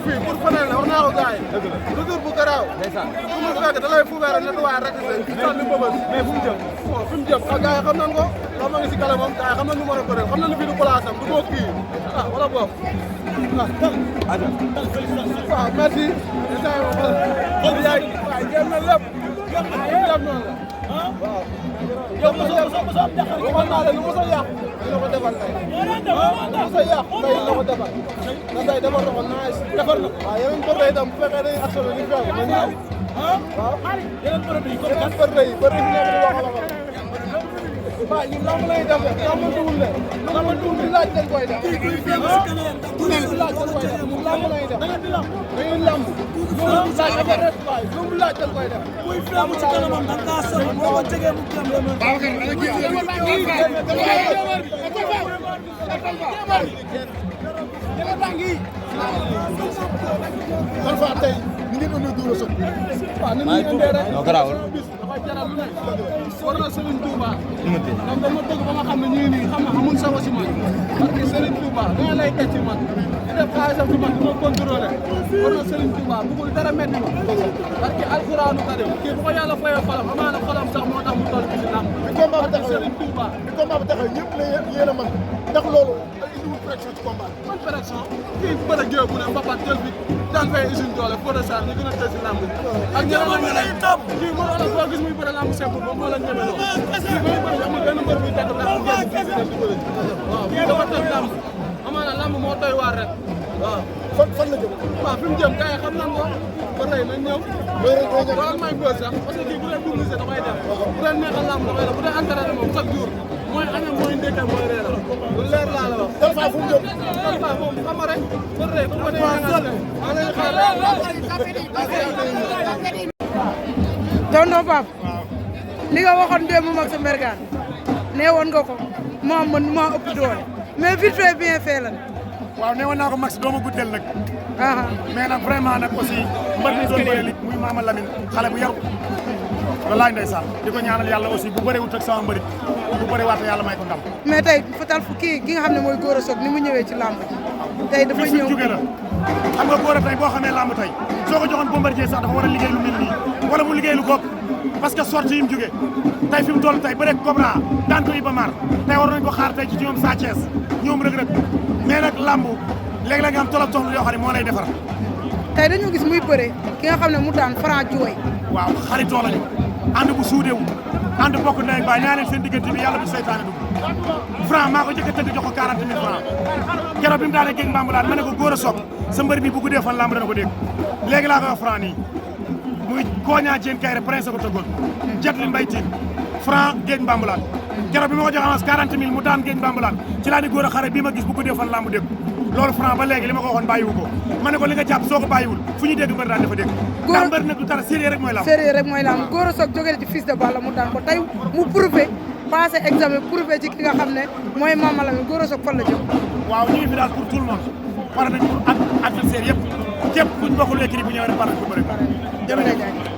fii pour fanal la wax naa ko gars yi. retour bu garaaw. fu mu fekk da lay fuubeere ne du waa rek ci sànni mbëbës. mais fu mu jëm. bon fi mu jëm ak gars yi xam nañ ko. xam nga si kanamam gars yi xam nañ nu mu war a bëree xam nañ fii du place am du moo kii ah wala boog. waaw merci. waaw jéem na lépp. lépp noonu la. waaw. yow mosoo waxoon naa leen lu mos a yàq. dina ko defal tey. mos a yàq tey dina ko defal. na tey defar na ko naaj. defar na ko waaw yeneen bëre itam bu fekkee dañuy action ñu fexe ba ñëw. waaw yeneen bëre yi comme yeneen bëre yi bëre yi nekk di wax la ko. waaw ñun lamb lay def de lamb dugul de lamb dugul bi laaj dañ koy def. bu laaj dañ koy def lamb lay def dañuy lamb. loolu laaj dafa rek waay loolu laaj dañ koy def. muy flamu ci kanamam da nga sonn moo ko jegee mu Alpha tey ni ngeen doon Gora Sock. waaw ni mu indee rek. non garaawul. dafa jaral lu ne. war na Serigne Touba. donc dama bëgg ba nga xam ne ñu ngi nii xam nga amuñ sama si man. parce que Serigne Touba da nga lay teg ci man. di def xaalisam ci man di ma contrôlé. war na Serigne Touba bëggul dara metti ma. parce que alxuraanu karim kii bu ko yàlla fayoo xolam amaana xolam sax moo tax mu toll ci lamb. bi combat bi taxawee Serigne Touba. bi combat bi taxawee ñëpp la yéen a mën ndax loolu ay indiwul pression ci combat bi. man pression kii bu bëri géew bu ne mbapat jël bi daan fay usine doole Fodé Sarr ñu gën a tëj si lamb bi. ak ñeneen ak ñeneen kii moo la foo gis muy bëri lamb simple moom moo la ñeme loo. kii muy bëri amul benn mbër buy teg ndax mu génn kii di bëri. waaw kii dafa tëj lamb amaana lamb moo doy waar rek waaw. fan la jëm. waaw fi mu jëm gars yi xam nañ ko ba tey nañ ñëw. loolu may bës sax parce que kii bu dee publicité dafay def bu dee neexal lamb dafay def bu dee entraîné moom chaque jour mooy añam mooy ndékkee mooy reeral lu leer laa la wax. Alpha fu mu jëm. Alpha moom xam nga rek ba tey bu ko dee ñaanal maa ngi xaar tonton Pape li nga waxoon démb mag sa mbergaan nee woon nga ko maa mën maa ëpp doole mais vite fait bien fait lan. waaw ne woon naa ko Max doo ma guddeel nag. mais nag vraiment nag aussi mbër mi doon bëri li muy Mama Lamine xale bu yaru. wallaay ndeysaan di ko ñaanal yàlla aussi bu bëree wut ak sama mbërit bu bëree waate yàlla may ko ndam. mais tey fatal fu kii ki nga xam ne mooy Gora Sock ni mu ñëwee ci làmb ji tey dafa ñëw jóge la xam nga Gora tey boo xamee làmb tey soo ko joxoon Bombardier sax dafa war a liggéey lu mel nii wala mu liggéey lu ko parce que sortie yi mu jóge tey fi mu toll tey ba rek Cobra daan ko Iba Mar tey war nañ ko xaar tey ci ñoom Sa Thiès ñoom Reug Reug mais nag làmb léeg-léeg nga am tolof tolof yoo xam ne moo lay defar. tey dañoo gis muy bëre ki nga xam ne mu daan Franc jooy. waaw xaritoo lañu ànd bu suudewu ànd bokk ndey baay ñaa leen seen diggante bi yàlla bu seytaane dugg Franc maa ko jëkk a tëgg jox ko 40 000 francs keroog bi mu daanee géej mbambulaan ma ne ko Gora Sock sa mbër bi bu guddee fan lamb dana ko dégg léegi laa koy wax Franc nii muy Koña Diène Kayre prince ko tëggoon jet li mbay tiin Franc géej mbambulaan keroog bi ma ko jox avance 40 000 mu daan géej mbambulaan ci laa ni Gora xare bii ma gis bu guddee fan lamb dégg loolu Franc ba léegi li ma ko waxoon bàyyiwu ko ma ne ko li nga jàpp soo ko bàyyiwul fu ñu dégg mbër daan dafa dégg ndax mbër nag du dara sérieux rek mooy lamb sérieux rek mooy lamb Gora Sock jógee ci Fils de Balla mu daan ko tey mu prouvé passé examen prouvé ci ki nga xam ne mooy Mama Lamine Gora Sock fan la jëm waaw ñu ngi fi daal pour tout le monde pare nañ pour adversaire yëpp képp kuñ bokkul équipe bu ñëwee rek pare nañ ko bëri